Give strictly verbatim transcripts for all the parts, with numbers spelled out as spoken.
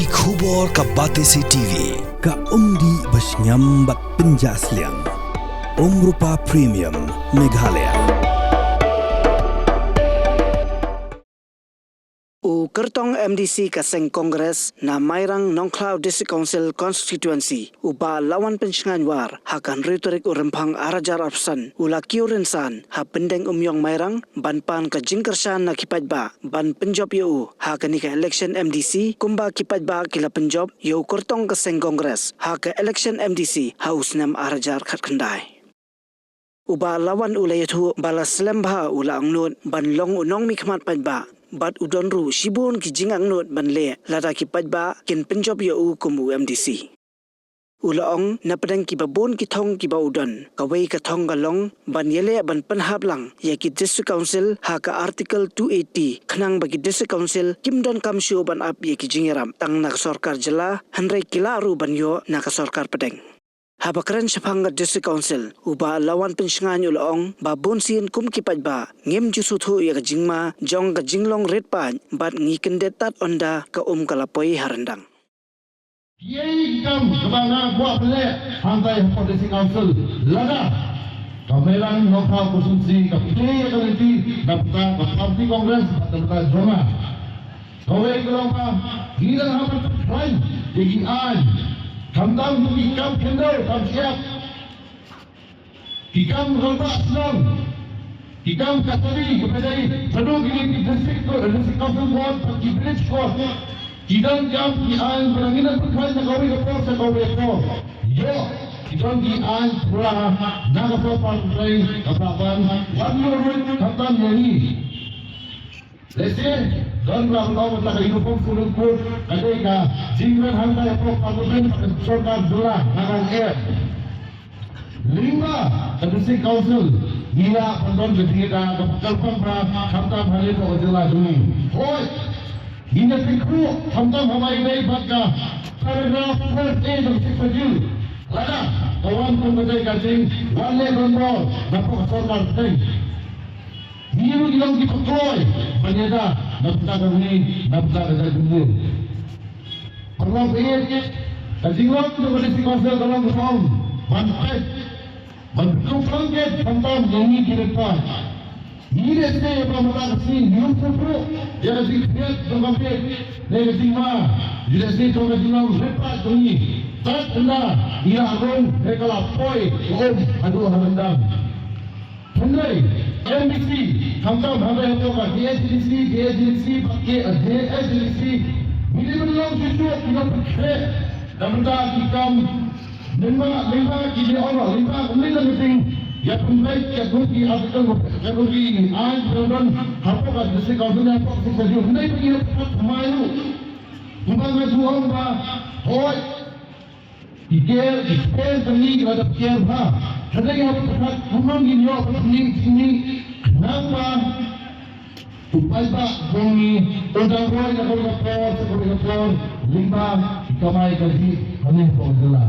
Ki khubor ka Batesi T V, ka umdih ba shngiam bad pynjah sliang. Umrupa Premium, Meghalaya. U kyrtong M D C ka seng Congress na Mairang Nongkhlaw District Council Constituency, u Bah Lawan Pynshngaiñ War, ha ka hynriew tarik u Rymphang ar hajar arphew san, u la kiew rynsan ha Pyndengumiong Mairang ban pan ka jingkyrshan na ki paidbah ban pynjop ïa u ha kane ka election M D C, kumba ki paidbah ki la pynjop ïa u kyrtong ka seng Congress ha ka election M D C ha u snem ar hajar khatkhyndai. U Bah Lawan u la ïathuh ba la slem bha u la angnud ban long u nongmihkhmat paidbah, bad u don ruh shibun ki jingangnud ban leh lada ki paidbah kin pynjop ïa u kum u M D C. U la ong, na pdeng kiba bun ki thong kiba u don, kawei ka thong ka long ban ïaleh ban pynhap lang ïa ki District Council ha ka Article two eighty, khnang ba ki District Council kim donkam shuh ban ap ïa ki jingïarap tang na ka sorkar jylla, hynrei ki lah ruh ban ïoh na ka sorkar pdeng. Haba kren shaphang ka District Council, u Bah Lawan Pynshngaiñ u la ong ba bunsien kum ki paidbah ngim ju sngewthuh ïa ka jingma jong ka jinglong rit paid, bad ngi kyndit tad ynda ka um ka la poi ha ryndang. Kiei ki kam kaba nga kwah pynleh hangtai hapoh District Council, lada ka Mairang Nongkhlaw Constituency ka plie ïa ka lynti na bynta ka Party Congress bad na bynta jong nga. Kawei ka long ba ngi dang hap ban pynkhraw ïa ki aiñ, khamtam ki kam khyndew kam shyiap, ki kam rangbah shnong, ki kam custody kiba dei shaduh kine ki District Court, District Council Court bad ki Village Court. Ki donkam ki aiñ ba ngi dang pynkhraw na kawei ka por sha kawei ka por. Ïoh, ki don ki aiñ pura na ka sorkar pdeng kaba ban wan ïoh ruh khamtam ïa ngi. Lehse don ba ong ba ka Uniform Civil Code ka dei ka jingkren hangtai hapoh Parliament bad ka sorkar jylla, nga ong em. Lyngba ka District Council ngi lah ban don ka jingïada kaba kyrpang bha khamtam hangne hapoh ka jylla jong ngi. Hooid, ngin ïa pynkhruh khamtam haba ïadei bad ka paragraph twelve A jong ka Sixth Schedule. Lada ka wan kum ka dei ka jingwan leh donbor na ka sorkar pdeng. Ngi ruh ngi long kiba kloi ban ïada na bynta ka ri, na bynta ka jaitbynriew. Paralok, ka jinglong jong ka District Council ka long kaba ong ban peit, ban pynlong blanket khamtam ïa ngi ki riewpaid. Ngi lehse ïa ba mynta ka sngi ngi ym sngewthuh ïa ka jingkhriat jong ka miet ne ka jingma, ngi lehse jong ka jinglong riewpaid jong ngi. Tad ynda ngi la rung ne ka la poi ka um haduh ha ryndang. Hynrei M D C, khamtam hynrei hapoh ka K H A D C, K H A D C, bad K H A D C, ngi dei ban long shuh shuh ki nongpynkhreh na bynta ki kam lyngba, lyngba ki dei ong lyngba kumne ka meeting ïa pynbeit katkum ki article, katkum ki aiñ ba don hapoh ka District Council ne hapoh ka Sixth Schedule. Hynrei ba ngi la pynbeit thymmai ruh. Kumba nga ju ong ba hooid, ki ker, ki ker jong ngi ki la dep ker bha. Hynrei haba pyrkhat kumno ngin ïoh ban pynïeng jingmih khnang ba u paidbah jong ngi un dang roi na kawei ka por sha kawei ka por lyngba ki kamai kajih hangne hapoh ka jylla.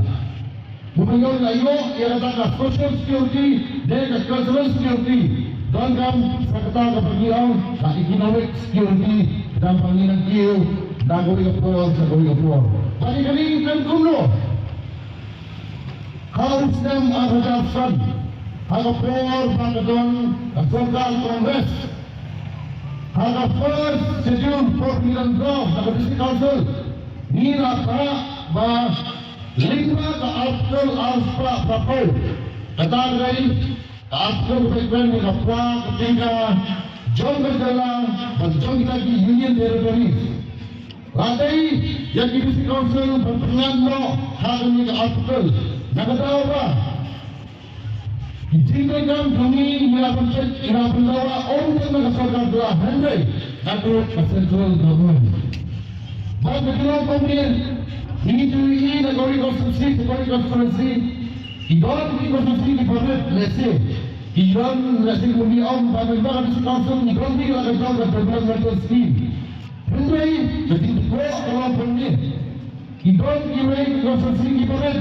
Kumba ngi la ïoh ïa kata ka social security ne ka cultural security, donkam sa kata kaba ngi ong ka economic security, khnang ba ngin nang kiew na kawei ka por sha kawei ka por. Bad ïa kane ngi kren kumno? Ha u snem ar hajar san, ha ka por ba ka don ka sorkar Congress, ha ka first schedule por ngi dang draft na ka District Council, ngi la phah ba lyngba ka Article arspah phra phew, kata ka dei ka Article ba kren ïa ka pra ka tyngka jong ka jylla bad jong kita ki Union Territories. La dei ïa ki District Council ban pynngat noh ha kane ka Article na ka daw ba ki jingdonkam jong ngi ngi la pynpeit, ngi la pyndawa ym tang na ka sorkar jylla hynrei naduh ka central government. Bad ka jingdonkam ngi, ngi ju ïohi na kawei ka constituency sha kawei ka constituency, ki don ki constituency kiba rit lehse, ki don lehse kumba ngi ong ba na ka District Council ngi don ki la ka jong ka developmental scheme. Hynrei ka jingthoh ka long kumne, ki don kiwei ki constituency kiba rit,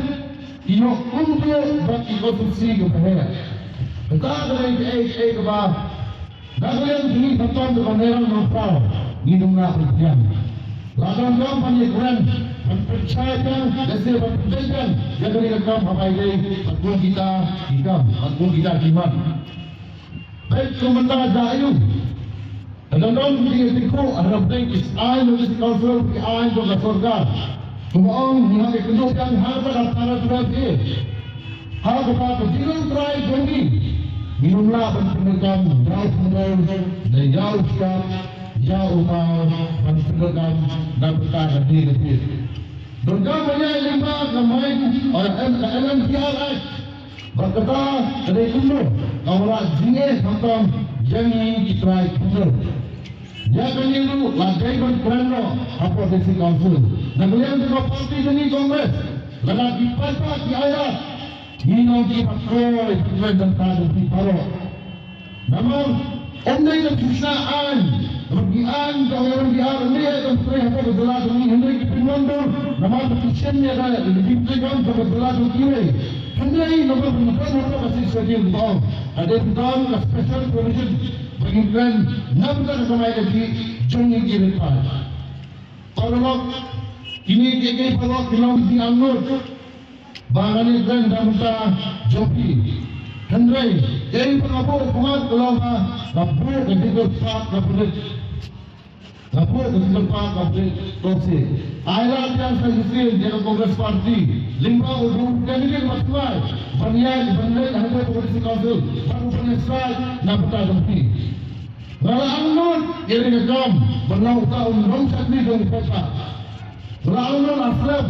ki ïoh kumjuh bad ki constituency kiba heh. Kata ka dei kaei kaei kaba na ka liang jong ngi khamtam kaba Mairang Nongkhlaw ngi dang nang pynbiang. La donkam ban ïakren, ban pynshai biang, lehse ban pynbeit biang ïa kane ka kam, haba ïadei bad kum kita ki kam, bad kum kita ki mat. Bad kum mynta da aïu? Ka dang don ki ïa tip, ha ka pdeng ki aiñ jong ka District Council, ki aiñ jong ka sorkar. Kumba ong, ngi hap ïakynduh biang ha kata ka para twelve A. Ha kata ka jinglong trai jong ngi, ngim lah ban pyndonkam ïa u khyndew ne ïa u shyiap, ïa u maw, ban pyndonkam na bynta kane ka pdeng. Donkam ban ïaid lyngba ka main, eh, ka L M P R Act. Bad kata ka dei kumno ka wanrah jingeh khamtam ïa ngi ki trai khyndew. Ïa kane ruh la dei ban kren noh hapoh District Council. Na ka liang jong ka party jong ngi Congress, lada ki paidbah ki ailad, ngi long kiba kloi ban kren tang ka jong ki baroh. Namar ym dei tang ki sna aiñ, namar ki aiñ jong ngi, ki aiñ ym dei tang ki trei hapoh ka jylla jong ngi, hynrei ki pynwandur namar ba ki shem ïa ka, ïa ka jingtrei kam jong ka jylla jong ki. Hynrei namar ba ngi don hapoh ka Sixth Schedule, ki ong ka dei ban don ka special provision ba ngin kren na bynta ka kamai kajih jong ngi ki riewpaid. Paralok, kine kiei kiei paralok ki long ki jingangnud ba ngan ïakren na bynta jong phi. Hynrei kaei ba nga buh khmat ka long ba nga buh ka jingkyrpad kaba rit. Nga buh ka jingkyrpad kaba rit. To shisien, ai lad biang sa shisien ïa ka Congress Party lyngba u candidate ba thymmai ban ïaid ban leit ha ka District Council bad u ban ïasaid na bynta jong phi. Nga la angnud ïa kane ka kam ban long uta u nongshakri jong u paidbah. Nga la angnud ha slem.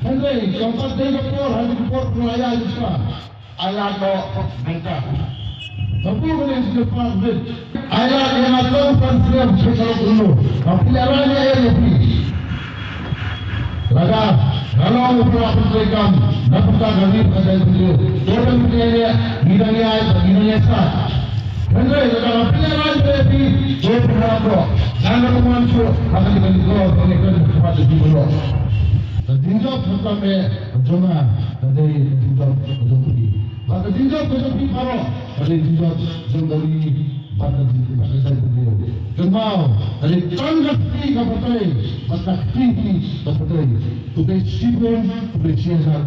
Hynrei kam pat dei ka por, ha kane ka por ba nga la ïaid mynta. Ai lad noh mynta. Nga buh kane ka jingkyrpad rit. Ai lad ïa nga tang san snem sha ka lok kumno. Nga pynlehrain ïa phi. Lada nga long u para pyntrei kam na bynta ka ri ka jaitbynriew, to dang pynlehrain ïa ngi, ngi dang ïaid, ngi dang ïasaid. Hynrei lada nga pynlehrain ïa phi, to pynharap noh. Ngan ym wan shuh ha kane ka ri ko, kane ka ri ka ri ko. Ka jingjop khamtam eh jong nga ka dei ka jingjop ka jong phi. Bad ka jingjop ka jong phi baroh ka dei jingjop jong ka ri bad ka ri bad ka jaitbynriew. Kynmaw, ka dei tang ka kti kaba trei bad ka kti kaba trei. Khublei shibun, khublei shihajar.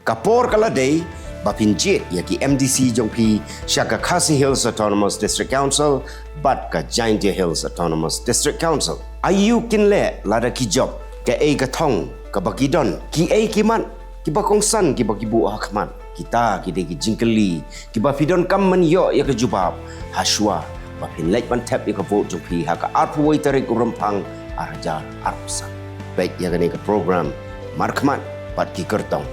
Ka por ka la dei ba phin jied ïa ki M D C jong phi sha ka Khasi Hills Autonomous District Council bad ka Jaintia Hills Autonomous District Council. Aïu kin leh lada ki jop, kaei ka thong kaba ki don, kiei ki mat kiba kongsan kiba ki buh ha khmat? Kita ki dei ki jingkylli kiba phi donkam ban ïoh ïa ka jubab ha shuwa ba phin leit ban thep ïa ka vote jong phi ha ka arphew wei tarik u Rymphang ar hajar arphew san. Peit ïa kane ka program Markhmat bad ki Kyrtong.